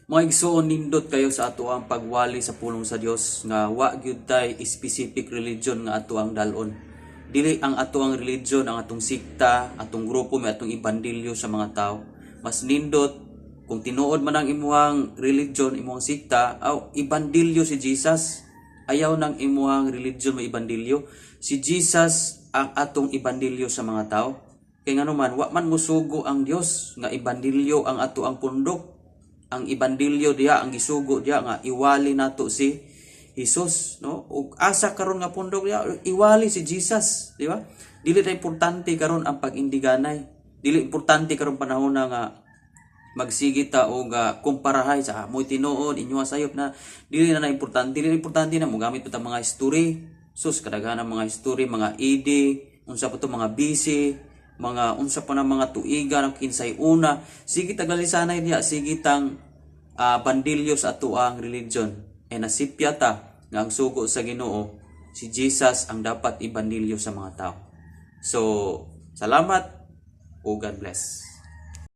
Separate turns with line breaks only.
Mga igsoon, nindot kayo sa ato ang pagwali sa pulong sa Dios nga wa gyud tay specific religion nga ato ang dalon. Dili ang ato ang religion, ang atong sikta, atong grupo may atong ibandilyo sa mga tao. Mas nindot kung tinuod man ang imuhang religion, imuhang sikta, aw ibandilyo si Jesus. Ayaw nang imuhang religion may ibandilyo. Si Jesus ang atong ibandilyo sa mga tao. Kay ngano man, wa man musugo ang Dios nga ibandilyo ang ato ang pundok. Ang ibandilyo diha, ang gisugo diha nga iwali nato si Jesus, no? Ug asa karon nga pundok diha, iwali si Jesus, di ba? Dili na importante karon ang pag-indiganay. Dili importante karon panahon na nga magsige ta og kumparahay sa mo'y tinuod, inyo sayop na. Dili na na importante. Dili na importante na mogamit pa ta mga history. Sus, kadaghanan ng mga history, mga AD, unsa pa to, mga BC, mga unsa pa na mga tuiga ng kinsay una. Sige taglalisanay diha, sige tang bandilyo sa ato ang religion. E nasipya ta nga ang sugo sa Ginoo, si Jesus ang dapat ibandilyo sa mga tao. So, salamat o God bless.